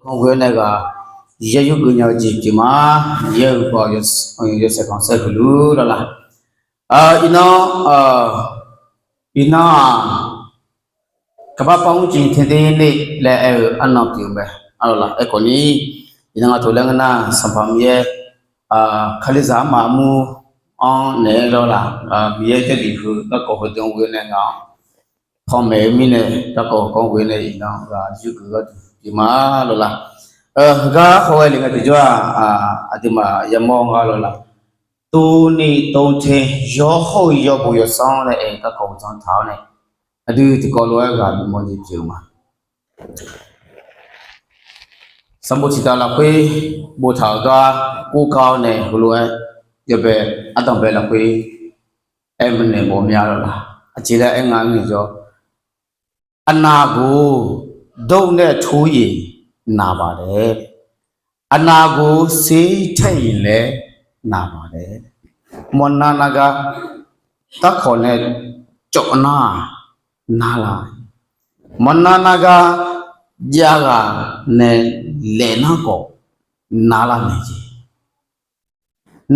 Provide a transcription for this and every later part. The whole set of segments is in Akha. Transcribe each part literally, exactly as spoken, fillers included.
Ghoe-awr nae ghaq yaer yurgeuf nya-eu jeq pyeuf ma. Yaer-eu baw yawshaef khanqsaer huiq luf lawr la. Iqnan, iqnan-aq, kaqbar par mr jeq teu der le laer aer-eu arnan pyeuf-eu mae. Arlawq la aerkhawf ni, iqnan nga tof laer ngeur nar, Sanqpaq Miqyaer, Kalizaq armaf armur-anr naeq-aer lawr la, Miqyaer Jarlif heu garkawv heudeuq-anr ghoe-awr nae ngaq-anr panmaeq-eu mirnae, garkawv kawv-anr ghoe-awr nae iqnan ghaq yurgeuf gharduq pyeuf ma lawr la. Heugar khawghae le ngae tiqjawr-aq, aqduimaf yamawr nga lawr la. Tov ni tov te, yawr hawr-eu yawbof yawsanr laer aer-eu garkawv uqdzan taq-awr nae, aqdui tiqkawv lof-aer ghaq bimawr jeq pyeuf-eu ma. Sanqbof tiqtaq lafkhoer boftaq-euq gar, ur gar-awr nae heulof-aer yawbae ardanqbae lafkhoer aer maeqnaeq mawf mya lawr la. Aqjeq laer aer nga ngae jawr, aqnavghof dawr-eu nae tov-ir-eq naq baq laer, aqnavghof ser taer-iq laer naq baq laer, mawrnar nar gar darkawq nae cawv nar-aq narlar, mawrnar nar gar javghaq nae laef nar khawf narlar mae jeq.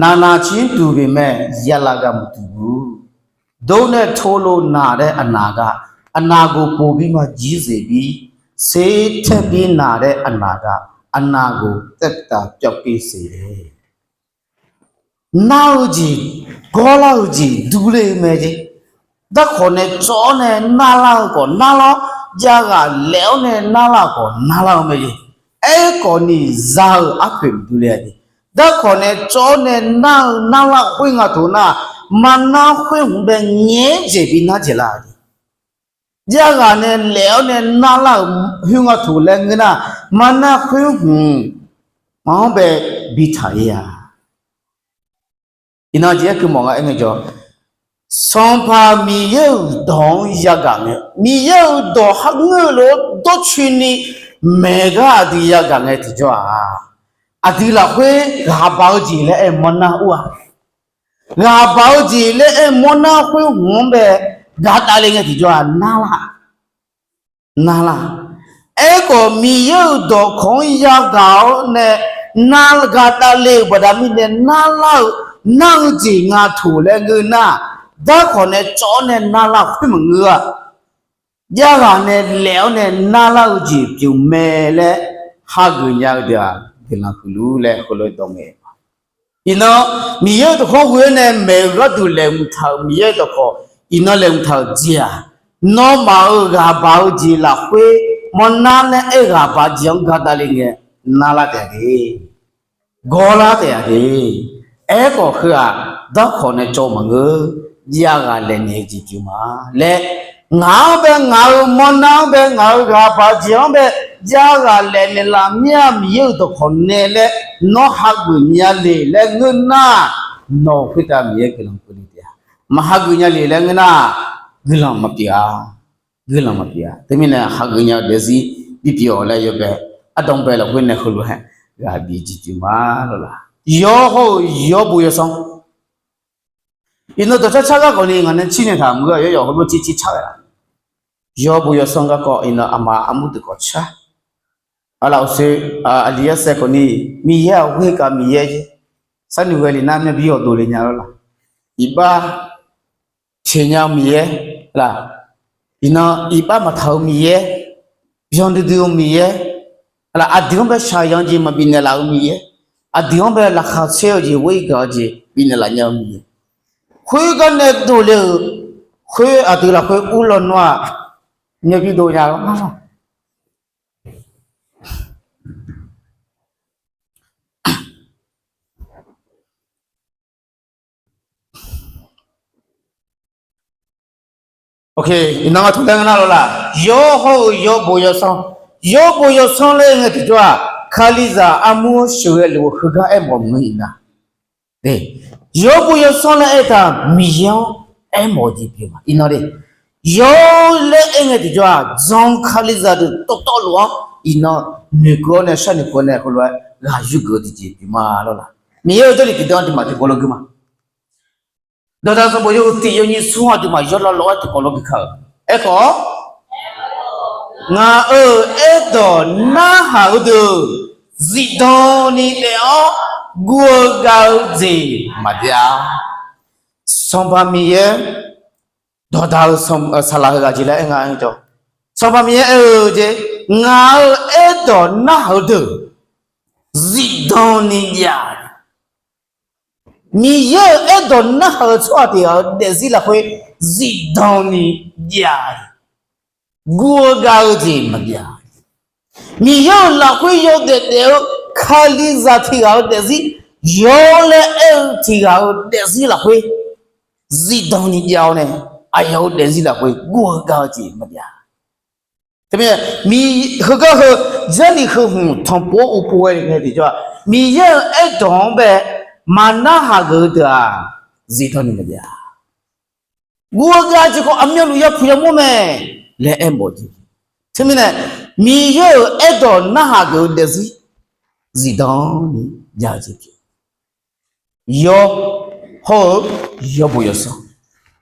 Naqnaq tir duq beqmae yalav gar maqduq bur. Dawr-eu nae tov lof naq laer aqnaq gar, aqnavghof pov bir ma jir zeq bir, ser taer bir naq laer aqnaq gar, aqnavghof taertav pyawr pir seq le. Nar-eu jeq, gawrlar-eu jeq durler-eu mae jeq. Darkawq nae cawv-awr nae narlar-eu khawf narlar-awr, javghaq laef-awr nae narlar-eu khawf narlar-eu mae jeq. Aerkhawf ni za-eu arpoeq maqdur le-a jeq. Darkawq nae cawv-awr nae nar-eu narlar khoer nga tof nar, maqnar khoer hmq bae ngaeq-aer jeq bi nar jeq lar-a jeq. Javghaq nae laef-awr nae narlar-euq khoer nga tof laer ngeur nar, maqnar khoer hmq maqanr bae bi taq-ir-a. Iqnan jeq aer keuv mawf nga aer ngae jawr, Sanqpaq Miqyaer-euq dawq-anr yagaq ngae, Miqyaer-euq dawq ha ngeur-eu lof-aer dawrcoeni maeq gar aqdui yagaq ngae tiqjawr-aq, aqdui lafkhoer ghaq baq-eu jeq laer aer mawrnar ur-a. Ghaq baq-eu jeq laer aer mawrnar khoer hmq-anr bae gaqdav le ngae tiqjawr-aq narlar. Narlar. Aerkhawf Miqyaer-euq dawqkawq-anr yagaq-awr nae nar gaqdav le-euq baqda mirnae narlar-eu, nar-eu jeq nga tof laer ngeur nar, darkawq nae cawv-awr nae narlar khoer maqngeur-a. Javghaq nae laef-awr nae narlar-eu jeq pyeuf mae laer hageuf nya-eu deuq-aq guiqlanq huiq lur laer heulof-aer dawq ngae. Iqnan Miqyaer-euq dawqkawq ghoe-awr nae maeq-eu gharduq laeqhmq taq-euq Miqyaer-euq dawqkawq, iqnan laeqhmq taq-euq jeq-aq, nawmaf-euq ghaq baq-eu jeq lafkhoer mawrnar laer aer ghaq baq jeq-anr gaqdav le ngae, narlar taef-a de. Gawrlar taef-a de. Aerkhawf heu-aq, darkawq nae cawv maqngeur, javghaq laeqnaeq-eu jeq pyeuf ma laer, ngaq-anr bae ngaq-euq mawrnar-anr bae ngaq-euq ghaq baq jeq-anr bae javghaq laeqnaeq laf mir-a Miqyaer-euq dawqkawq nae laer nawr hageuf nya le laer ngeur nar, nawq-euq khoertav Miqyaer guiqlanq keuvle taef-a. Maq hageuf nya le laer ngeur nar, guiqlanq maqpyeuf-a. Guiqlanq maqpyeuf-a. Teumirnae hageuf nya-eu daefzir bipyeuf-awq laer yawbae ardanqbae lafkhoer nae heulof-aer ghaq bif jeq pyeuf ma lawr la. Yawr hawr-eu yawr bo yawsanr. Iqnan dawqcar car garkawv ni ngaq nae cirnaeq taq maqngeur-a, yawr yawq heulof cir cir car ghae la. Yawr bo yawsanr garkawv iqnan aqma armur deuq kawv car. Aqlaf uqshoe, aqli yarsaev khawf ni, Miqyaer-aq ghoer kav Miqyaer jeq. Sharnoeq ghae le nar myavbi yawqdov le nya lawr la. Iqbax teq nya-eu Miqyaer la, iqnan iqbax maqtaq-eu Miqyaer, byan duidui-eu Miqyaer la, aqdui-anr bae shaqyan jeq maqbifnaeq laf-eu Miqyaer, aqdui-anr bae laqkhaq caer-eu jeq, ghoer gaq-eu jeq bifnaeq laf nya-eu Miqyaer, khoergar nae dovle-euq, khoer aqdui lafkhoer ur lawnmr-aq, myavbi dov nya lawr. Iqnan nga taq laer ngeur nar lawr la, yawr hawr-eu yawr bo yawsanr, yawr bo yawsanr laer ngae tiqjawr-aq, Kalizaq armur-anr sheuqghae luf-eu heugar aermawf maqngeur iqnan. Yawr bo yawsanr laer aertaq Miqyaer-anr aermawf-eu jeq pyeuf ma iqnan le. Yawr laer aer ngae tiqjawr-aq, jan-eu Kalizaq deuq dawqtawvluf-anr iqnan noeqkeuv-awr nae sharnoeq keuv-awr nae heulof-aer ghaq yurgeuf-eu tiqjeq pyeuf ma lawr la. Miqyaer-euq Jarlif tiqdawr-anr duimaf tiqkawv lawrgeur ma. Dawqdaq sanqbof yawhuiq tiq yawnyir smr-anr duimaf yawlaw law-aer tiqkawv lawrgeur kar-euq. Aerkhawf Ngaq-euq aerdawq narhaq-eu deuq zifdan ni daef-awr guv-eu gav-eu jeq maqjav-a. Sanqpaq Miqyaer dawqdaq-eu saqlaq heu ghaq jeq laer aer nga-aer jawr, Sanqpaq Miqyaer aer-eu jeq, ngaq-euq aerdawq narhaq-eu deuq zifdan ni jav-a. Miqyaer-euq aerdawq narhaq-eu tsawrhaq tiq ghaq-euq daefzir lafkhoer zifdan ni jav-a. Guv-eu gav-eu jeq maqjav. Miqyaer-euq lafkhoer yawdaef daef-eu Kalizaq tiq ghaq-euq daefzir, yawr laer aer-eu tiq ghaq-euq daefzir lafkhoer zifdan ni jav-awr nae, aqyawf-euq daefzir lafkhoer guv-eu gav-eu jeq maqjav. Teumirnae, heugar heu Jarlif heu hmq tanqpov-awr uvpov ghae ngae tiqjawr-aq, Miqyaer-euq aerdawq-anr bae maqnarhaq geuf-eu deuq-aq, zifdan ni maqjav. Guv-eu gav-eu jeq khawf aqmyanluf yapuq yamawr mae laer aermawf-eu jeq. Teumirnae, Miqyaer-euq aerdawq narhaq geuf-eu daefzir zifdan ni jav-eu jeq pyeuf. Yawr hawr-eu yawr bo yawsanr,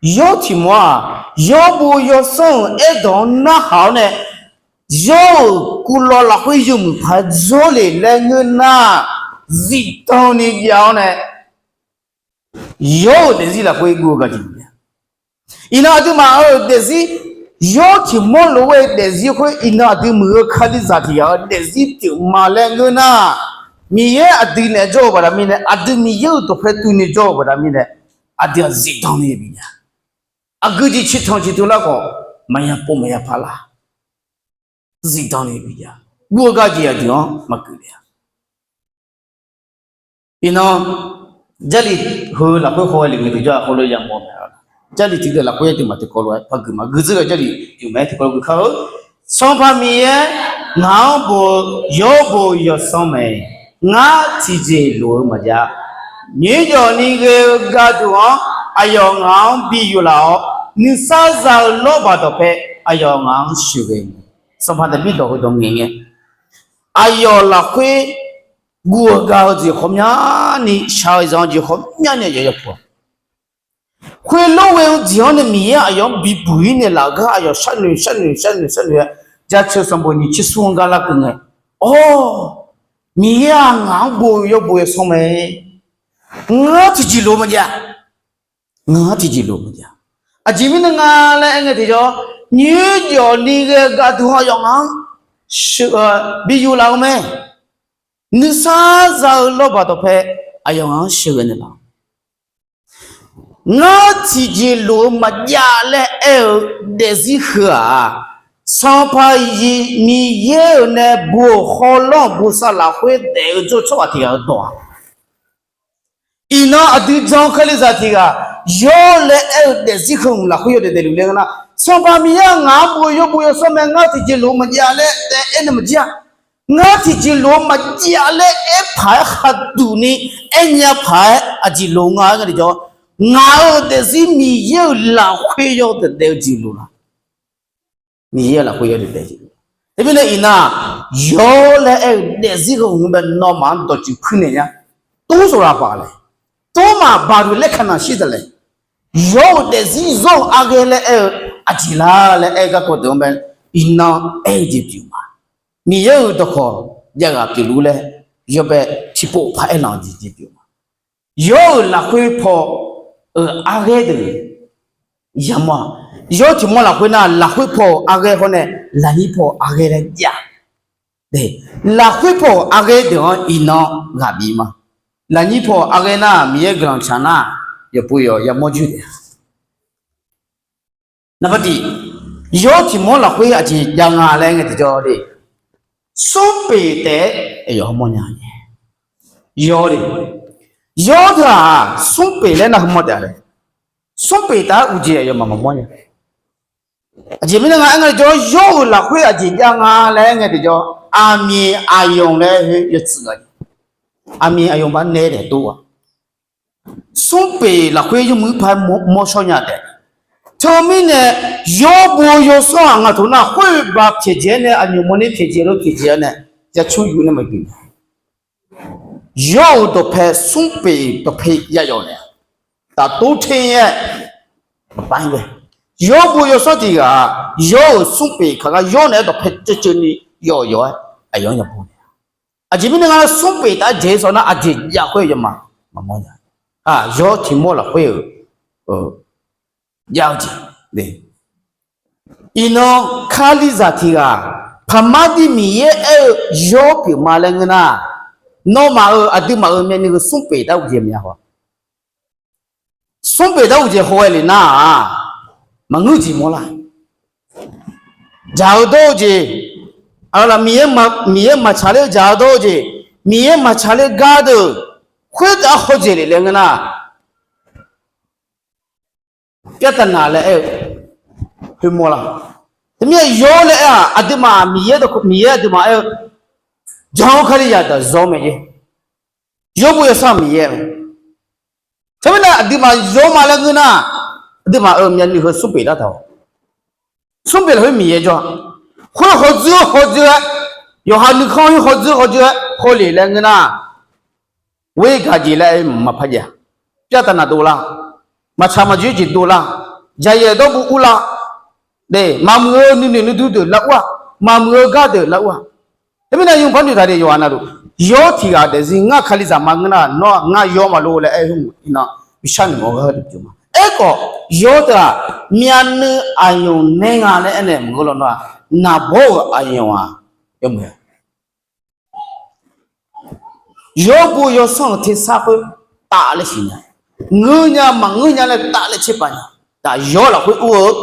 yawr tiq mawr-aq, yawr bo yawsanr-euq aerdawq-anr narhaq-awr nae, yawr-euq kuvlawv lafkhoer yawmuiq paq-aer dzawrle laer ngeur nar, zifdan ni jav-awr nae, yawr-euq daefzir lafkhoer guv-eu gaq jeq maqjav. Iqnan aqduimaf-euq daefzir, yawr tiq mawr lof-aer daefzir khoer iqnan aqdui muiq-eu Kalizaq tiq ghaq-euq daefzir pyeufma laer ngeur nar, Miqyaer aqdui naeq-aer jawr-eu baqda mirnae, aqdui Miqyaer-euq dawqpae tuv ni jawr-eu baqda mirnae, aqdui-aq zifdan ni bif nya. Aqgeu jeq ciqtanq ciqtuv lar khawf maqya pov maqya paq lar. Zifdan ni bif nya. Guv-eu gaq jeq aqdui-anr maqgeuf le-a. Iqnan, Jarlif heu lafkhoer haw-aer le ngae tiqjawr-aq hawlof yamawr mae. Jarlif tiqdeuq lafkhoer aqduimaf tiqkawv lof-aer par geuf ma. Gui dzeur-eu Jarlif yuf mae tiqkawv lof gui kar-eu. Sanqpaq Miqyaer ngaq-anr bof-eu yawr bo yawsanr mae. Ngar tiqjeq lof-eu maqjav. Nymrjawf ni ghae-eu gharduq-anr aqyawf ngaq-anr bi yuf laf-awr, nuisar za-eu lawrbaq dawqpae aqyawf ngaq-anr sheuqghae. Sanqpaq Daqbir dawq heudawq ngaeq ngae, aqyawf lafkhoer guv-eu gaq-eu jeq khawf myani, shaq-eu zanq-eu jeq khawf myani aqyawf yapuq-a. Khoerlof ghae-eu jeq-anr nae Miqyaer aqyawf-anr bibuq-ir naeqlaf-eu gar aqyawf sharnoeq sharnoeq sharnoeq sharnoeq-aer, jaceuq sanqbof nyiq tser smr-anr gar larkeuv ngae, Awr, Miqyaer-aq ngaq-anr bof-eu yawr bo yawsanr mae. Ngar tiqjeq lof-eu maqjav. Ngar tiqjeq lof-eu maqjav. Aqjeq mirnae nga laer aer ngae tiqjawr, nymrjawf ni ghae-eu gharduq aqyawf ngaq-anr sheuq-eu bi yuf laf-eu mae. Nuisar za-eu lawrbaq dawqpae aqyawf ngaq-anr sheuqghae naeqlaf-awr, ngar tiqjeq lof-eu maqjav laer aer-eu daefzir heu-aq, Sanqpaq Miqyaer-euq nae bof-euq hawlanr-eu bosav lafkhoer daef-eu jawr tsawrhaq tiq ghaq-eu dawq-aq, iqnan aqdui jan-eu Kalizaq tiq ghaq yawr laer aer-eu daefzir heu hmq lafkhoer yawdaef daefluf laer ngeur nar, Sanqpaq Miqyaer-aq ngaq-anr bof-eu yawr bo yawsanr mae, ngar tiqjeq lof-eu maqjav laer taef aer nae maqjir-a. Ngar tiqjeq lof-eu maqjav laer aer paq-aer khaqduq ni aer nya paq-aer aqjeq lof nga-aer nga tiqjawr, ngaq-euq daefzir Miqyaer-euq lafkhoer yawdaef daef-eu jeq lof la? Miqyaer-euq lafkhoer yawdaef daef-eu jeq lof. Teumirnae iqnan-aq, yawr laer aer-eu daefzir heu hmq bae nawmaf-anr dawqtsuif kuir naeq nya. Tov sawqlaq baq laer, tov maqbaq duq laer kaq naq shir daq laer, yawr-euq daefzir zawr-eu arghaer laer aer-eu aqjeq la laer aer-eu garkawv deuq-anr bae iqnan aer-eu jeq pyeuf ma. Miqyaer-euq dawqkawq jav ghaq pyeufluf laer yawbae tiqpov paq-aer lanq-eu jeq jeq pyeuf ma. Yawr-euq lafkhoer paw-euq arghaer deuq yamawr-aq, yawr tiq mawr lafkhoer nar lafkhoer paw-euq arghaer hawr nae lafnyir paw-euq arghaer laer jav. Lafkhoer paw-euq arghaer deuq-anr iqnan ghaq bif ma. Lafnyir paw-euq arghaer nar Miqyaer guiqlanq tsaq nar, yawqpov yawq yamawr juir taef-a. Naqbatiq, yawr tiq mawr lafkhoer aqjeq jav nga laer ngae tiqjawr le, smr peq taef-aer aqyawf hawmawr nya. Yawr le, yawr teu-aq smr peq laer nar hawmawr taef-a le. Smr peq taf-aer uqjeq aqyawfmaf maqmawr nya. Aqjeq mirnae nga aer nga jawr, yawr-euq lafkhoer aqjeq jav nga laer ngae tiqjawr, aqmiq aqyawq laer yawtsuif gaq, aqmiq aqyawq bar nae daef tov-a. Smr peq lafkhoer yawmuiq paq-aer mawr shawr nya taef. Teumirnae yawr bo yawsanr-aq ngaq taq nar khoer baq pyaeqdzae-aer nae aqnymq mawrni pyaeqdzae lof pyaeqdzae-aer nae, jacur yuf nae maqgeuf nya. Yawr-euq dawqpae smr peq dawqpae ya yawf nae, taf tov ter-aer maqpar-aer ghae, Yawr bo yawsanr tiq ghaq-aq, yawr-euq smrpef kaq gar yawr naeq-aer dawqpae ceuv ceuv ni yawf yawf-aer aqyawf-anr yabo nae. Aqjeq mirnae nga laer smrpef taf-aer jeq-aer sawv nar aqjeq jav khoer yawma maqmawr nya. Yawr tiq mawr lafkhoer-euq jav-eu jeq. Iqnan kalizaq tiq ghaq paqmar dir Miqyaer aer-eu yawr pyeuf ma laer ngeur nar, nawmaf-euq aqduimaf-euq myavnuiv heu smrpef taf-aer uqjeq maqya haw. Smrpef taf-aer uqjeq haw-aer le nar-aq, maqngeur jeq mawr lar. Dzaq-eu dawr-eu jeq, Miqyaer maqtsaq ler-eu dzaq-eu dawr-eu jeq, Miqyaer maqtsaq ler gar deuq, khoertav hawjeq lef laer ngeur nar, pyartanaq laer aer-eu, khoermawr lar. Teumirnae yawr laer aer-aq, aqduimaf Miqyaer, Miqyaer aqduimaf aer-eu, jan-eu kalizaq daq zawr mae jeq. Yawr bo yawsanr Miqyaer-eu. Teumirnae aqduimaf yawr ma laer ngeur nar, aqduimaf-euq myavnuiv heu smrpef dar taq-awq. Smrpef lafkhoer Miqyaer jawr-a. Khoer hawdzeur hawdzeur-aer, yawqha nuikhanr-anr hawdzeur hawdzeur-aer hawlef laer ngeur nar, ghoer gaq jeq laer aer maqpar jav. Pyartanaq dovlar, maqtsaq maqdzoer jeq dovlar, jaqyaef dawrbuv urlar, maqmuiq-eu nuinoeq nuidur deuq lar ur-aq, maqmuiq-eu gar deuq lar ur-aq. Teumirnae nymr par noeq taq de yawqha navluf, yawr tiq ghaq daefzir ngar kalizaq ma ngeur nar, nawr-aq ngar yawr ma lor laer aer-eu, iqnan bishar noeq-awr gharduq pyeuf ma. Aerkhawf, yawr teu-aq, myavnuiv aqyawf nae nga laer aernaeq maqngeur lawnmr-aq, naqbawr-euq aqyawf-aq, yawmuiq-a. Yawr bo yawsanr-euq tersar khoer taf laer siqnya, ngeur nya maqngeur nya laer taf laer tserpav nya. Taf yawr lafkhoer ur-eu,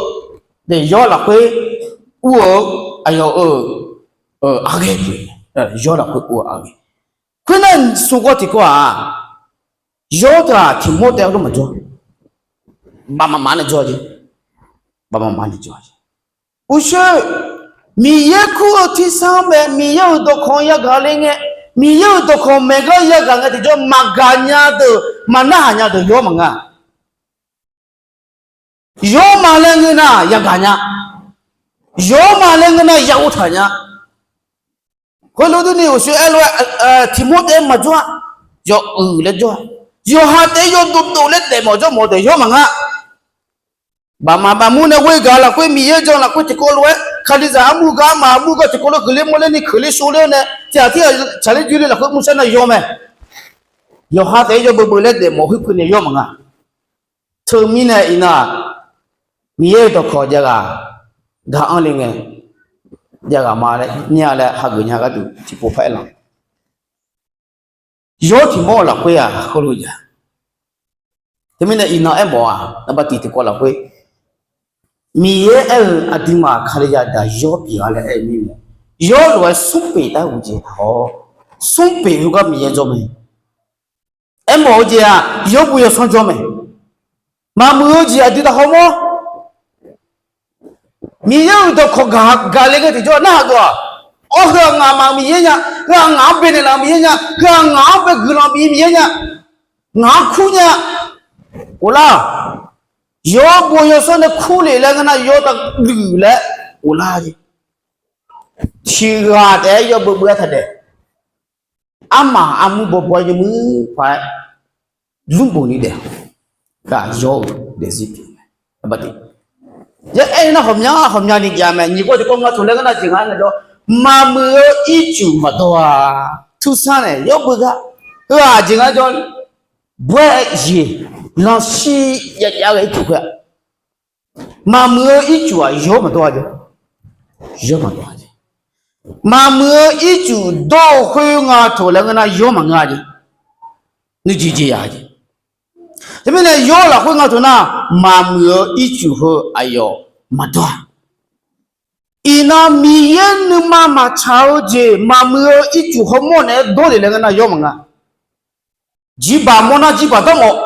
yawr lafkhoer ur-eu, aqyawf-euq arghaer pyeuf, yawr lafkhoer ur-eu arghaer. Khoernar smrkawv tiqkawv-aq, yawr teu-aq tiq mawr taef-aer maqjawr, baqmaf maf nae jawr jeq, baqmaf maf nae jawr jeq. Uqshoe, Miqyaer kur-eu tersar-anr bae, Miqyaer-euq dawqkawq yagaq le ngae, Miqyaer-euq dawqkawq maeq gar yagaq ngae tiqjawr maqgaq nya deuq, maqnarhaq nya deuq yawr maqnga. Yawr ma laer ngeur nar yagaq nya. Yawr ma laer ngeur nar ya ur taq nya. Khoerlof durni uqshoe aer lof-aer, tiq mawr taef-aer maqjawr-a. Yawuiq laer jawr-a. Yawqha taef-aer yawdov dov laer daefmawf jawrmawf deuq yawr maqnga. Baqmaf baqmur nae ghoer gaq lafkhoer Miqyaer jan lafkhoer tiqkawv lof-aer kalizaq armur gar maf armur gar tiqkawv lof-aer guiqler mawrler ni keuvler shovler-awr nae tiqghaq tirghaq tsaqler joerler lafkhoer mrshar nar yawr mae. Yawqha taef-aer yawbeu beu laer daefmawf khoerkeuvni yawr maqnga. Teumirnae iqnan-aq, Miqyaer-euq dawqkawq jav ghaq gaq-anr le ngae, jav ghaq ma laer nya laer hageuf nya gharduq tiqpov par aer lan. Yawr tiq mawr-eu lafkhoer-aq heulof jav. Teumirnae iqnan aermawf-aq, naqba tiq tiqkawv lafkhoer Miqyaer aer-eu aqduimaf kalizaq daq yawr pyeuf-a laer aer-eu mirnae, yawr lof-aer smrpef taf-aer uqjeq taq-awr, smrpef heugar Miqyaer jawr mae. Aermawf-eu jeq-aq yawr bo yawsanr jawr mae. Maqmuiq-eu jeq aqdui taq hawmawr. Miqyaer-euq dawqkawq gaq le ngae tiqjawr narhaq geuf-aq, awr heu-aq ngaq maf Miqyaer nya, heu-aq ngaq-anr baenaeq laf Miqyaer nya, heu-aq ngaq-anr bae guiqlanq bif Miqyaer nya, ngaq-anr kur nya. Ghoflar-aq, yawr bo yawsanr nae kur lef laer ngeur nar yawr taq luiq laer ghoflar jeq. Tiqghaq taef-aer yawbeu beu-aer taq daef. Armaf armur bawbaw yawmuiq paq-aer lmrbof ni daef-a. Ghaq yawr-euq daefzir pyeuf mae. Yaer aer nar ghawqmya ghawqmyani jav mae. Nyiq kawv tiqkawv nga taq laer ngeur nar jeq nga-aer ngaejawr, maqmuiq-eu ircuf maqdawr-a. Tursar nae yawbeu gar, heu-aq jeq nga jawr, bawr-aer jeq lanqshir jav jav ghae ircuf khoer-a. Maqmuiq-eu ircuf-aq yawr maqdawr-a jeq. Yawr maqdawr-a jeq. Maqmuiq-eu ircuf dawr-eu khoer nga taq laer ngeur nar yawr maqngeur-a jeq. Nuijeq jeq ya jeq. Teumirnae yawr lafkhoer nga taq nar, maqmuiq-eu ircuf heu aqyawf maqdawr-a. Iqnan Miqyaer nuima maqtsaq-eu jeq maqmuiq-eu ircuf hawmawr naeq-aer dawr le laer ngeur nar yawr maqnga. Jirbaq mawrnar jirbaq dawrmawf,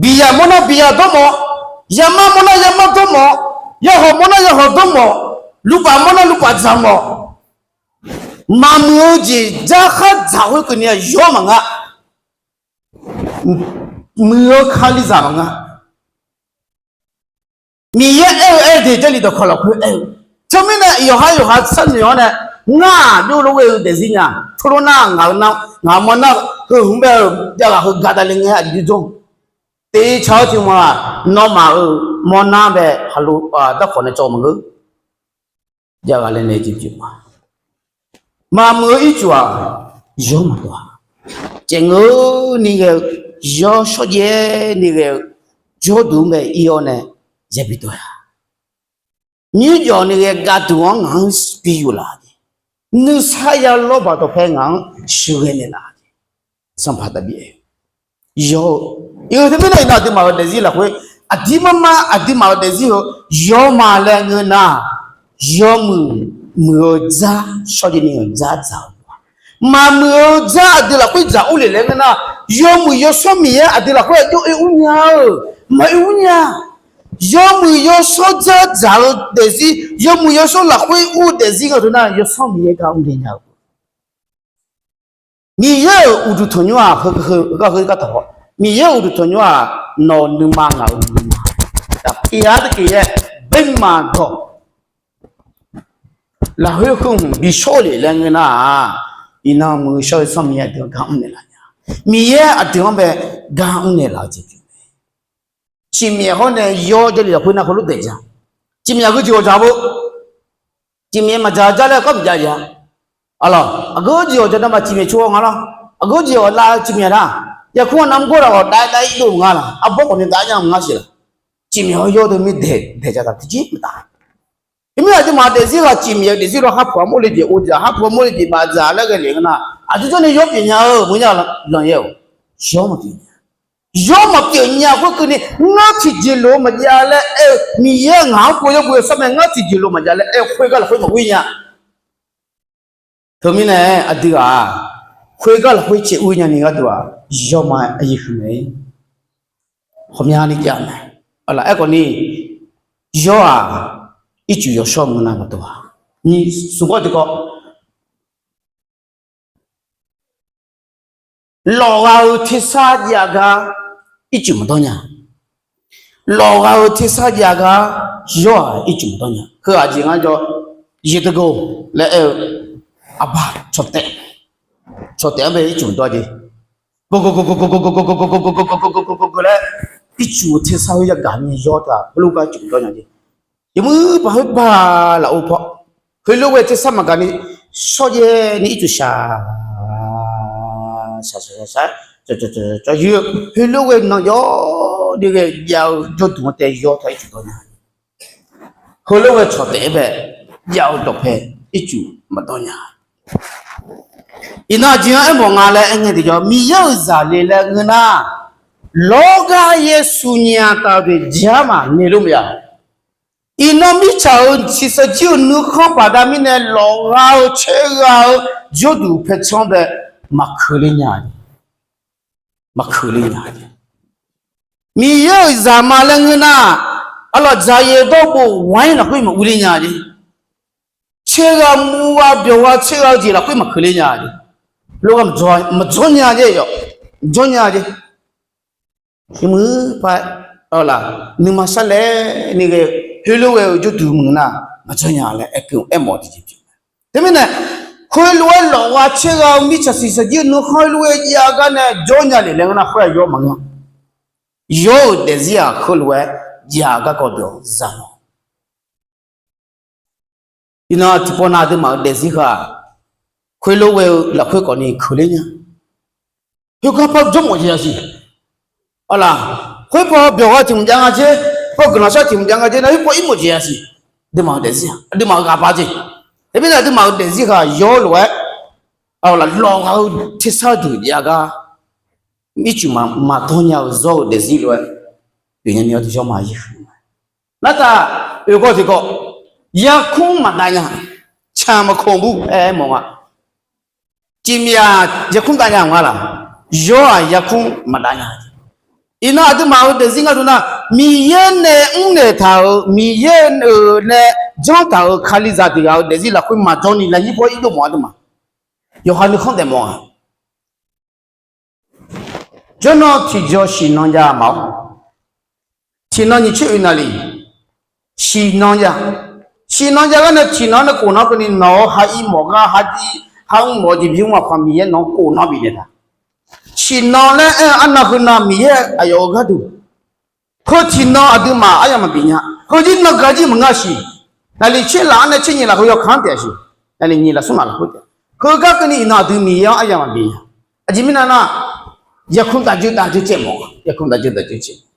biqyaq mawrnar biqyaq dawrmawf, yamar mawrnar yamar dawrmawf, yawhawq mawrnar yawhawq dawrmawf, luvpaf mawrnar luvpaf dzaqmawf. Maqmuiq-eu jeq jarkhar dzaq khoerkeuvni yawr maqnga. Muiq-eu kalizaq maqnga. Miqyaer aer-eu aer-eu deuq Jarlif dawqkawq lafkhoer aer-eu. Teumirnae yawqhar yawqha sharnoeq-awr nae, ngar-aq byov lof ghae-eu daefzir nya. Tov lof nar ngaq-eu nar ngaq-eu mawrnar heu hmq bae-eu javghaq heu ga davle ngae aqjeq jawr. Teq tsaq-eu tiq ma-aq, nawmaf-euq mawrnar bae haqlo darkawq nae cawv maqngeur. Jav ghaq laer nae jeq pyeuf ma. Maqmuiq-eu ircuf-aq, yawr maqdawq-a. Caevngeur ni ghae-eu, yawr shawrjaev ni ghae-eu, jawrduq-anr bae ir-awr nae yabi dawq-a. Nymrjawf ni ghae gaqduq-anr ngaq-anr bi yuf laf jeq. Nuisar ya lawrbaq dawqpae ngaq-anr sheuqghae naeqlaf jeq. Sanqpaq Daqbir aer-eu, yawr-eu, iq-eu teumirnae iqnan aqduimaf-euq daefzir lafkhoer, aqdir marmar aqduimaf-euq daefzir heu yawr ma laer ngeur nar, yawmuiq muiq-eu dzar shawrjaev ni-euq dzar dzaq-eu, maqmuiq-eu dzar aqdui lafkhoer dzaq urle laer ngeur nar, yawmuiq yawshawr Miqyaer aqdui lafkhoer aqjox oe ur nya-eu, maqoe ur nya. Yawmuiq yawshawr dzar dzaq-eu daefzir, yawmuiq yawshawr lafkhoer ur-eu daefzir nga teu nar, yawshawr Miqyaer gar mr le nya-eu. Miqyaer-euq uqduq tanqnymr-aq, heu, heu, heu, heu, Miqyaer-euq uqduq tanqnymr-aq, nawq-euq nuima ngaq-euq nuima, aqpiq-a teukeq yaer, baermaf dawq lafkhoer heu hmq bi shawr le laer ngeur nar-aq, iqnan muiq-eu shawr-eu yawshawr Miqyaer aqdui-anr gar mr naeqlaf nya. Miqyaer aqdui-anr bae gar mr naeqlaf-eu jeq pyeuf mae. Cifmyaef hawr nae yawr Jarlif lafkhoer nar heulof daef ja. Cifmyaef aqgeu jeq ghawqdzaq bo. Cifmyaef maqdzaq jar laer kawr maqjav ya. Alaq, aqgeu jeq ghawqdzaq navmaqtser cifmyaef cawghaw nga laq. Aqgeu jeq ghawqlav cifmyaef nar, yarkmr-anr namr gawr laf ghawq dav dav ir dov mq nga laq. Arbawr khawf ni dav nya mq nga siq laq. Cifmyaef hawr yawr deuq mirdaeq daeq ja taq tiqjir maqtaf. Teumirnae aqduimaf daefzir ghaq cifmyaef-eu daefzir lawr, harpuq-anr mawrle jeq ov dzaq, harpuq-anr mawrle jeq baf dzaq laer ghae le ngeur nar, aqdui jawr nae yawr pyeuf nya-eu maqnya lanyar-awq. Yawr maqpyeuf nya. Yawr maqpyeuf nya khoerkeuvni ngar tiqjeq lof-eu maqjav laer aer-eu, Miqyaer ngaq-anr pov yawr pov-eu sharmae ngar tiqjeq lof maqjav laer aer-eu khoergar lafkhoer maqur nya. Teumirnae aqdui ghaq-aq, khoergar lafkhoer caev ur nyani gharduq-aq, yawr ma aqyuif huiq mae. Ghawqmyani jav mae. Alaq aerkhawf ni, yawr-aq, ircuf yawshawr maqngeur nar maqdawq-a. Nyiq smq gawr tiqkawv, lawfgha-eu tersar jav gar ircuf maqdawr nya. Lawfgha-eu tersar jav gar yawr-aq ircuf maqdawr nya. Heu aqjeq ngar jawr, Yeqdeqgoq laer aer-eu aqbaq cawqtaef, cawqtaef-anr bae ircuf maqdawr jeq. Gawqgawq gawqgawq gawqgawq gawqgawq gawqgawq gawqgawq gawqgawq laer ircuf-eu tersar-eu yagaq ni yawr taq heulof gar ircuf maqdawr nya jeq. Yawmuiq paq khoer baq laf-eu paw, heulof ghae tersar maqgaq ni shawrjaev ni ircuf shaq, shaq shaq shaq shaq, cawv cawv cawv cawv yur-eu heulof ghae nan yawr ni ghae jav-eu jawrduq-anr tae yawr taq ircuf dawr nya. Heulof ghae cawqtaef-aer bae jav-eu dawqpae ircuf maqdawr nya. Iqnan aqjeq-anr aermawf nga laer aerngae tiqjawr, Miqyaer-euq zaq le laer ngeur nar, lawrgar yaer su nya taf-eu jeq jar maqngaeq lor maqya. Iqnan mirtsaq-euq shiqshaq jir-euq nuikhanr baqda mirnae lawfgha-eu caergha-eu jawrduq paertsanr bae maqkeuq ler nya. Maqkeuq ler nya. Miqyaer-euq zaqma laer ngeur nar, arlawq dzaqyaeq dawrbof waer lafkhoer maqur ler nya jeq. Caergha murgha byawqgha caergha-eu jeq lafkhoer maqkeuq ler nya jeq. Logar maqdzawr nya jeq yawq. Maqdzawr nya jeq. Iqmuiq-aer, nuima sarlaer ni ghae-eu heulof ghae-eu jawrduq muiq nar maqdzawr nya laer aerkeuv aermawf tiqjeq pyeuf. Teumirnae, khoerlof-aer lawfgha caergha-eu mirtsaq shiqshaq jir-eu nuikhanr heulof-aer jav gar nae jawr nya lef laer ngeur nar khoer-aq yawr maqngeur. Yawr-euq daefzir-aq heulof-aer jav garkawv deuq-anr za lawq. Iqnan tiqpov nav aqduimaf-euq daefzir heu-aq, khoerlof ghae-eu lafkhoer khawfni keuq ler nya. Khoergar paw jawrmawf jeq yasiq. Arlaq, khoer paw byawqgha tiq mq jav nga jer, paw guiqlanq shar tiq mq jav nga jer nar khoer paw irmawf jeq yasiq. Aqduimaf-euq daefzir-aq aqduimaf-euq ghaq ba jeq. Teumirnae aqduimaf-euq daefzir heu-aq yawr lof-aer, arlaq lawqgha-eu tersar deuq jav gar mircuf maqdawr nya-eu zawr-eu daefzir lof-aer pyeufnya ni-awr tiqjawr ma yir huiq ma. Nartaq, oeqkawv tiqkawv, yarkmr maqdav nya, tsaq maqkawq bur aer mawf nga. Tiqmyaq yarkmr dav nya nga laq? Yawr-aq yarkmr maqdav nya. Iqnan aqduimaf-euq daefzir ngar dov nar, Miqyaer nae mrnaeq taq-euq, Miqyaer-euq nae janr taq-euq Kalizaq tiq ghaq-euq daefzir lafkhoer maqjawr ni lafnyir paw irdov mawf aqduimaf. Yawqha nuikhanr daef mawf-a. Jawrnan tiqjaw shiqnan jav ma-awr, tiqnan nyiq tser oeq naqliq shiqnan jav. Shiqnan jav gar nae tiqnan nae khof nan keuvni nawq-euq ha ir mawf gar, ha ir, ha mr mawf-eu jeq bimr maqpanq Miqyaer nawq-anr khof nan bifnaeq taq. Shiqnan laer aer-eu arnan heunan Miqyaer aqyawf-euq gharduq Heu tiqnan aqduimaf aryamq maqbif nya. Heuzir nangaq jir maqnga siq. Naqliq tser laf-anr nae tser nyiq lafkhoer yawkaq-anr taef-a siq. Naqliq nyiq lafsmr laf lafkhoer taef. Heugar keuvni iqnan aqdui Miqyaer-anr aryamq maqbif nya. Aqjeq mirnae nar, yarkmr dav jir dav jir caev mawf, yarkmr dav jir dav jir caev mawf.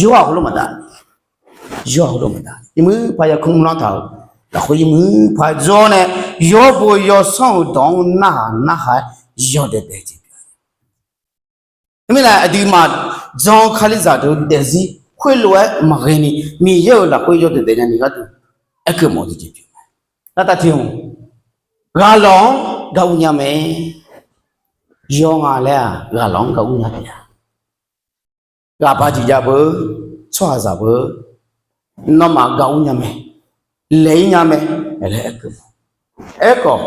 Yawr-aq heulof maqdav, yawr-aq heulof maqdav. Iqmuir paq yarkmr mrlanr taq-euq lafkhoer iqmuir paq jawr nae, yawbo yawsanr-euq dawq-anr narhaq narhaq-aer yawdaef daef jeq pyeuf-a. Mirnae aqduimaf jan-eu Kalizaq deuq-eu daefzir khoerlof-aer maqghae ni, Miqyaer-euq lafkhoer yawdaef daef nyani gharduq aerkeuv mawf-eu jeq pyeuf-a. Nartav tiq hmq, ghaqlawq-anr gar ur nya mae. Yawr nga laer-aq ghaqlawq-anr gar ur nya taef-a. Ghaqbaq jeq jav beu, tsawrhaqzaq beu, nawmaf gar ur nya mae, laeq-ir nya mae laer aerkeuv. Aerkhawf,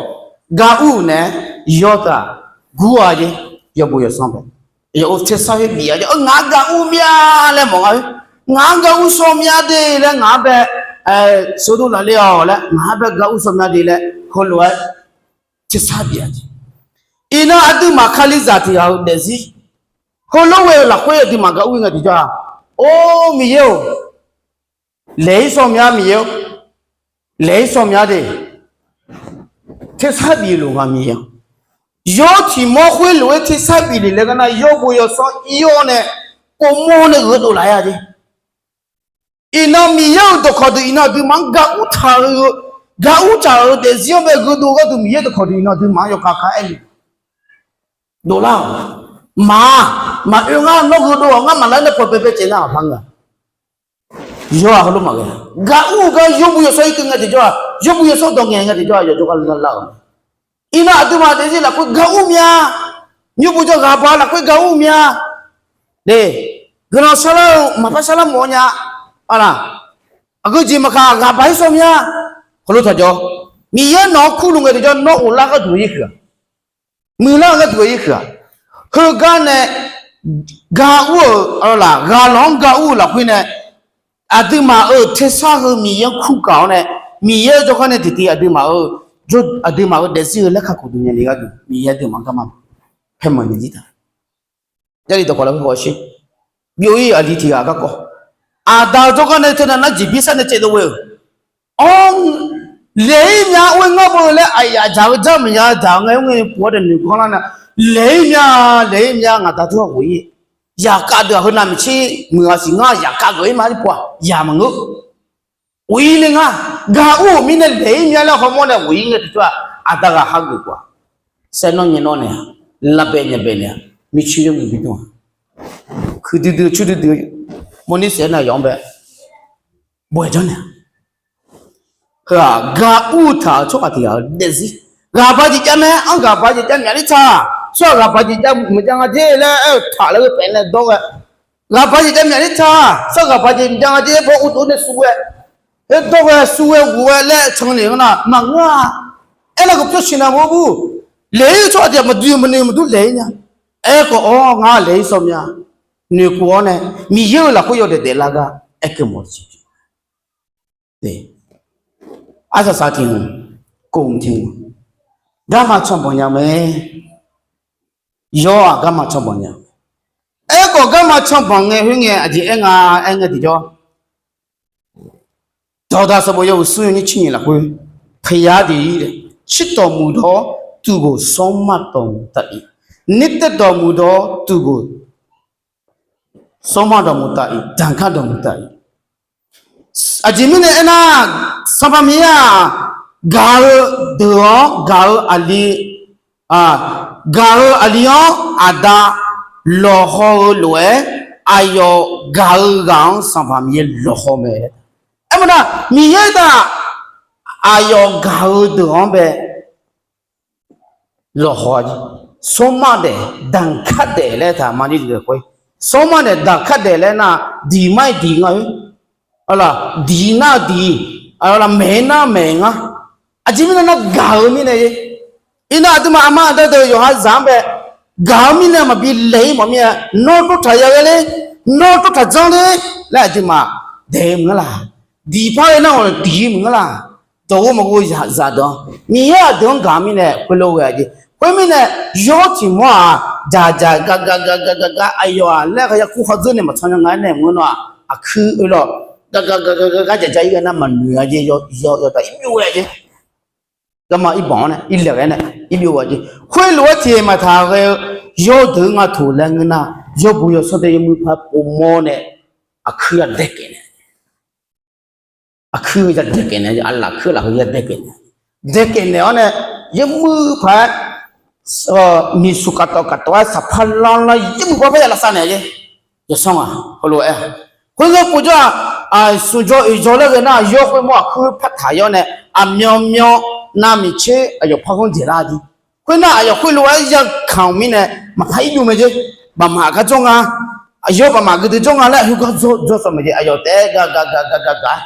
gar ur-euq nae yawtaq gur-a jeq, yawbo yawsanr bae, yawf-eu tersar khoer bif-a jeq, ngaq-anr gar ur mya laer mawf nga khoer, ngaq-anr gar ur shaw mya de laer ngaq-anr bae, seuqdov lafle-awq laer ngaq-anr bae gar ur shaw mya de laer heulof-aer tersar bif-a jeq. Iqnan aqduimaf Kalizaq tiq ghaq-eu daefzir heulof ghae-eu lafkhoer aqduimaf gar ur-ir nga tiqjawr-aq, or Miqyaer-or, laeq-ir shaw mya Miqyaer-or, laeq-ir shaw mya de, tersar bif luf nga Miqyaer-or. Yawr tiq mawr khoerlof-aer tersar bif lef laer gar nar yawbo yawsanr ir-awr nae, povmawr nae gheudov laf-aer-a jeq. Iqnan Miqyaer-euq dawqkawq deuq iqnan aqduimaf-anr gar ur taq-eu, gar ur taq-euq daefzir-anr bae gheudov gharduq Miqyaer dawqkawq deuq iqnan aqduimaf-anr yawkhav khav-aer le dovlar-awq. Maq, maqoe ngar nawr gheudov-awq, ngar maqlar nae pawqbae bae caev nar aqpar nga. Yawr-aq heulof maqghae. Gar ur-eu gar yawbu yawsanr ir keuv ngae tiqjawr-aq, yawbu yawsanr dawq ngaeq ngae tiqjawr-aq yawqjawr gar lar-euq. Iqnan aqduimaf daefzir lafkhoer gar ur mya. Nymrbuq jawr ghaqbaq lafkhoer gar ur mya. De, guiqlanq sharlar-eu maqpar sharlar mawf-awr nya. Aqlaq, aqgeu jeq maqkaq ghaqbaq-ir shaw mya. Heulof taqjawr, Miqyaer nawq-anr kurluf ngae tiqjawr nawr ghoflar gharduq-eu ir huiq-aq, muiqlar-eu gharduq-eu ir huiq-aq, heugar nae gar ur-euq laf, ghaqlawq-anr gar ur-eu lafkhoer nae aqduimaf-euq tersar heu Miqyaer-anr kur gaq-awr nae, Miqyaer-eu jawrgar nae tiqtiv aqduimaf-euq, aqduimaf-euq daefzir heu laer kakhof duq nya ni gharduq Miqyaer aqduimaf-anr garma paermanq ni jir taq. Jarlif dawqkawq lafkhoer hawsher, byov-ir aqli tiq ghaq garkawv, aqda-eu jawrgar nae teunav nar jeqbir sar nae caevdov ghae-euq, or, laeq-ir mya or-aer ngar beu laer aqyaf dzaq-eu dzar maqya dzaq-eu ngae, or ngae pov-awr dae noeqganr lar nar, laeq-ir mya, laeq-ir mya, ngaq da dur-aq ghof-ir. Yaqkav deuq-aq heunav maeqtser muiq-aq siq, ngar yaqkav geuf-ir ma-ir pov-aq yaq maqngeur. Ghof-ir le ngar, gar ur-euq mirnae laeq-ir mya laer hawmawr nae ghof-ir ngae tiqjawr-aq, aqda ghaq hageuf khof-aq, saer nawr nyae nawr naeq-aq, lavbae nyabae naeq-aq, mircoer yawmuiq bi dmr-aq, kuiqdui dui coer duidui, mawrnir saef-aer nav yawq-anr bae bawaeq janrnaeq-aq, heu-aq gar ur taq-euq tsawrhaq tiq ghaq-eu daefzir, ghaqbaq jeq jav mae, anr ghaqbaq jeq jav myaqler taq, tsawrhaq ghaqbaq jeq jav maqjav nga jer laer aer-eu taq laer gheupaf nae dawr ghae, ghaqbaq jeq jav myaqler taq, tsawrhaq ghaqbaq jeq maqjav nga jer baw uvdov nae suvghae, aer dawr ghae suvghae ghofghae laer can naeq ngar nar maqngeur-a. Aernar ghawqpyawr siqnar mawr bur, laeq-ir-eu tsawrhaq tiq ghaq maqdui maqnoeq maqdur laeq-ir nya. Aerkhawf-awr ngar laeq-ir shaw mya, noeqkhof-awr nae Miqyaer-euq lafkhoer yawdaef daeflar gar aerkeuv mawf-eu jeq pyeuf. Arsaq saq tiq hmq, kov hmq tiq hmq, garma canbanq nya mae. Yawr-aq garma canbanq nya. Aerkhawf garma canbanq ngae khoerngae aqjeq aer nga, aer ngae tiqjawr, Dawqdaq sanqbof yawhuiq smr yawnyir tser nyiq lafkhoer, taqyar diq-ir, shir dawq muiqdawq-awr tuqghof sawrmar dawq muiqtav-ir, nirtaev dawq muiqdawq-awr tuqghof sawrmar dawq muiqtav-ir, danqkar dawq muiqtav-ir. Aqjeq mirnae aernar, Sanqpaq Miqyaer-aq, gaq-eu deuq-anr gaq-eu aqli, gaq-eu aqli-anr aqda lawqhaw-eu lof-aer, aqyawf gaq-eu ghaq-anr Sanqpaq Miqyaer lawqhaw mae. Aermawf nar, Miqyaer taq aqyawf gaq-eu deuq-anr bae lawqhaw-a jeq. Sawrmar daef danqkar daef laer taq maqnir deuq khoer, sawrmar daef danqkar daef laer nar, diq mar-ir diq nga-ir, diq nar diq, maeq nar maeq ngar. Aqjeq mirnae nar gaq-eu mirnae-ir. Iqnan aqduimaf aqma aqda deuq yawqha zaq-anr bae gaq-eu mirnae maqbi laeq-ir mawf mir-a. Nawr tov taq ya ghae ler, nawr tov taq janr ler laer aqduimaf daeq-eu maqngeur laq? Diq par ghae nar-awq diq-ir maqngeur laq? Dawq ghoe maqghoe zaqdeuq-anr, Miqyaer aqdui-anr gaq-eu mirnae khoerlof ghae-a jeq. Khoermirnae, yawr tiq mawr-aq, dzaqdzaq gaqgaq gaqgaq gaqgaq aqyawf-aq laer khaq ya kur khawdzeur nae maqtsanr nya nga-aer nae maqngeur nawr-aq, aqkuir oe lawq, gaqgaq gaqgaq gaqgaq jaqja ir ghae nar maqnoeq-a jeq, yawtaq irbyov ghae jeq. Garma irbanq-anr nae irlaeq ghae nae irbyov ghae jeq. Khoerlof-aer tiqjeq maqtaq ghae-eu yawdeuq-anr nga toq laer ngeur nar, yawbu yawsanr dae yawmuiq paq povmawr nae aqkuir-a daekaef nae aqkuir-eu ya daekaef nae, aqlaf kuir lafkhoer ya daekaef nae, daekaef naeq-awr nae, yawmuiq paq-aer, miqsuq kaqtawf kaqtawf-aer saqpar lanrlar yawmuiq paq-aer ya lavsav naeq-a jeq. Yawsanr ghaq heulof-aer, khoerngae povjawr-aq, aqsur jawr oeq jawr laer ghae nar, yawr khoermawr aqkuir partaq yawr nae, aqmyanmyan navmiq tser aqyawf par ghanr dzaeqlar jeq. Khoernar, aqyawf khoerlof-aer yakanq-euq mirnae, maqpar irbyov mae jeq. Baqmaq gar jawr nga, aqyawf baqmaq gui dui jawr nga laer heugar jawr jawr sawq mae jeq. Aqyawf taef-aer gaq gaq gaq gaq gaq gaq-aer,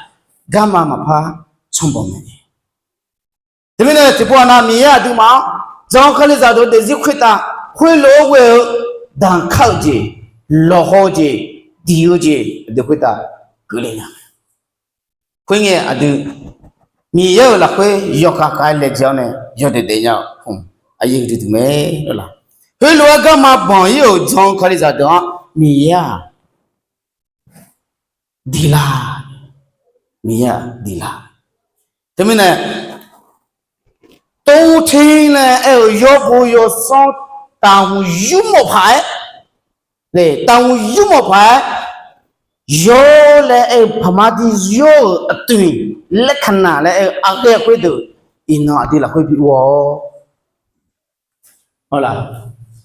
garma maqpar canrbanq mae jeq. Teumirnae tiqpov aqnav Miqyaer aqduimaf-anr jan-eu Kalizaq deuq-eu daefzir khoertav, khoerlof-aer ghoe-eu danqkar-eu jeq, lawqhaw-eu jeq, diq-eu jeq aqdui khoertav keuvle nya. Khoerngae aqdui Miqyaer-euq lafkhoer yawkhav khav-aer laejae-awr nae yawdaef daef nya-eu hmq, aqyuif duidui mae lawr. Khoerlof-aer garma banq-ir-euq jan-eu Kalizaq deuq-anr Miqyaer-aq diqlar, Miqyaer-aq diqlar. Teumirnae, tov te laer aer-euq yawbo yawsanr taqhmq yurmawf paq-aer, taqhmq yurmawf paq-aer, yawr laer aer-eu paqmar dir yawr-euq aqdui, laerkanaq laer aer-eu arghaer khoerdeuq, iqnan aqdui lafkhoer bi ur-awr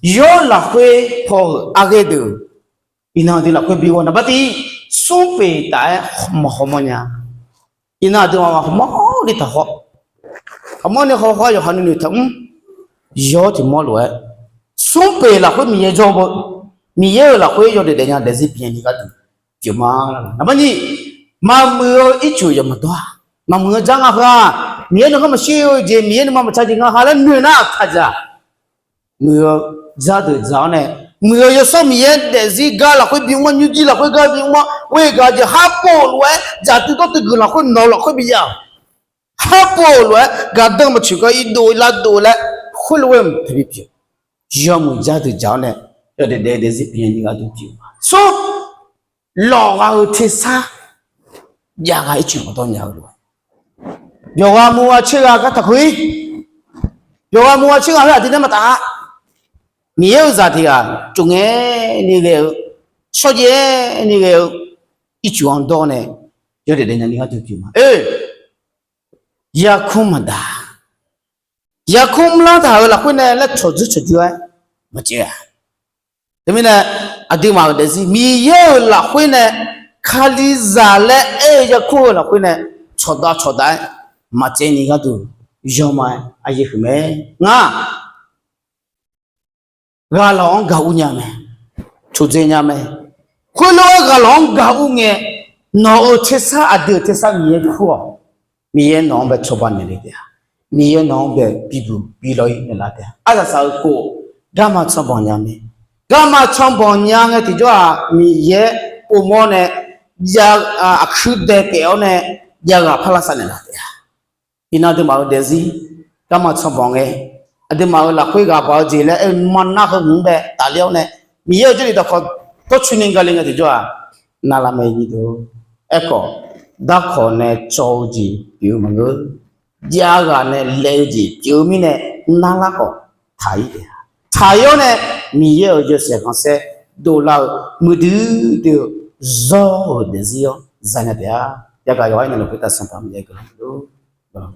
yawr lafkhoer paw-euq arghaer deuq, iqnan aqdui lafkhoer bi ur-awr naqbar tiv, smr peq taf-aer maqhaw mawrnya. Iqnan aqdui ghawqmawr ni taqhaw, ghawqmawr ni hawkhawr yawqha nuinoeq taqmr, yawr tiq mawr lof-aer, smr peq lafkhoer Miqyaer jawr beu, Miqyaer-euq lafkhoer yawdaef daefnya daefzir byaeqni gharduq pyeuf ma. Naqbar nyiq, maqmuiq-eu ircuf yawf maqdawr-a. Maqmuiq-eu dzar nga heu-aq, Miqyaer nuikhanr maqshir-eu jeq, Miqyaer nuima maqtsaq jeq nga ha laer noeq nar taqdzaq. Muiq-eu dzar deuq dzaq-awr nae, muiq-eu yawsanr Miqyaer daefzir gar lafkhoer bimr-anr, nymrjir lafkhoer gar bimr-anr, ghoe gaq jeq harpov lof-aer dzaqtuiv dawrtuiv guiqlanq khoer nawq-eu lafkhoer bi jav-awq. Harpov lof-aer gaqdanr maqtsoeq gar irdov lardov laer khoerlof-aer mq taqbi pyeuf. Yawmuiq dzar deuq dzaq-awr nae, yawdaef daef daefzir pyaeqni gharduq pyeuf-eu ma. Smr lawq ghaq-euq tersar jav ghaq ircuf maqdawr nya-eu lof-aer, yawqghaq muiq ghaq tser ghaq gar taqkhoer-ir. Yawqghaq muiq ghaq tser ghaq khoer aqdui nae maqtaf-a. Miqyaer-euq zaq tiq ghaq tsov ngae ni ghae-eu, shawrjaev ni ghae-eu, ircuf-anr dawr nae yawdaef daef nyani gharduq pyeuf ma. Oe, yarkmr maqdaq. Yarkmr mrlar taq-euq lafkhoer nae laer cawqdzeur cawqdzeur-aer maqcaev-a. Teumirnae, aqduimaf-euq daefzir Miqyaer-euq lafkhoer nae Kalizaq laer aer-eu yarkmr-eu lafkhoer nae cawqdav cawqdav-aer maqcaev ni gharduq yawma-aer aqyuif huiq mae. Ngar ghaq lawq-anr gaq ur nya mae, cawqdzae nya mae. Khoerlof-aer ghaq lawq-anr gaq ur ngae, nawq-euq tersar aqdui-euq tersar Miqyaer kur-awq. Miqyaer nawq-anr bae cawba naeq le taef-a. Miqyaer nawq-anr bae bibuq bilaw-ir naeqlar taef-a. Arsaq saq-eu khof, garma canbanq nya mae. Garma canbanq nya ngae tiqjawr-aq, Miqyaer povmawr nae, aqkuir daekaef-awr nae, jav ghaq par lavsav naeqlaf taef-a. Iqnan aqduimaf-euq daefzir garma canbanq ngae, aqduimaf-euq lafkhoer ghaq baq-eu jeq laer aer-eu nuima nar heu hmq-anr bae tafler-awr nae, Miqyaer-euq jarlif dawqkawq tawrcoeni gale ngae tiqjawr-aq, navlar mae nyiq deuq. Aerkhawf, darkawq nae cawv-eu jeq pyeuf-eu maqngeur. Jav ghaq nae laev-eu jeq pyeuf-eu mirnae, narlar khawf taq-ir taef-a. Taq-ir-awr nae, Miqyaer-euq yawshaef khanqsaer dovlar-eu muiqdui dui-eu zawr-euq daefzir-anr zanya taef-a. Yagaq yawqha-aer navluf khoertav Sanqpaq Miqyaer guiqlanq lor.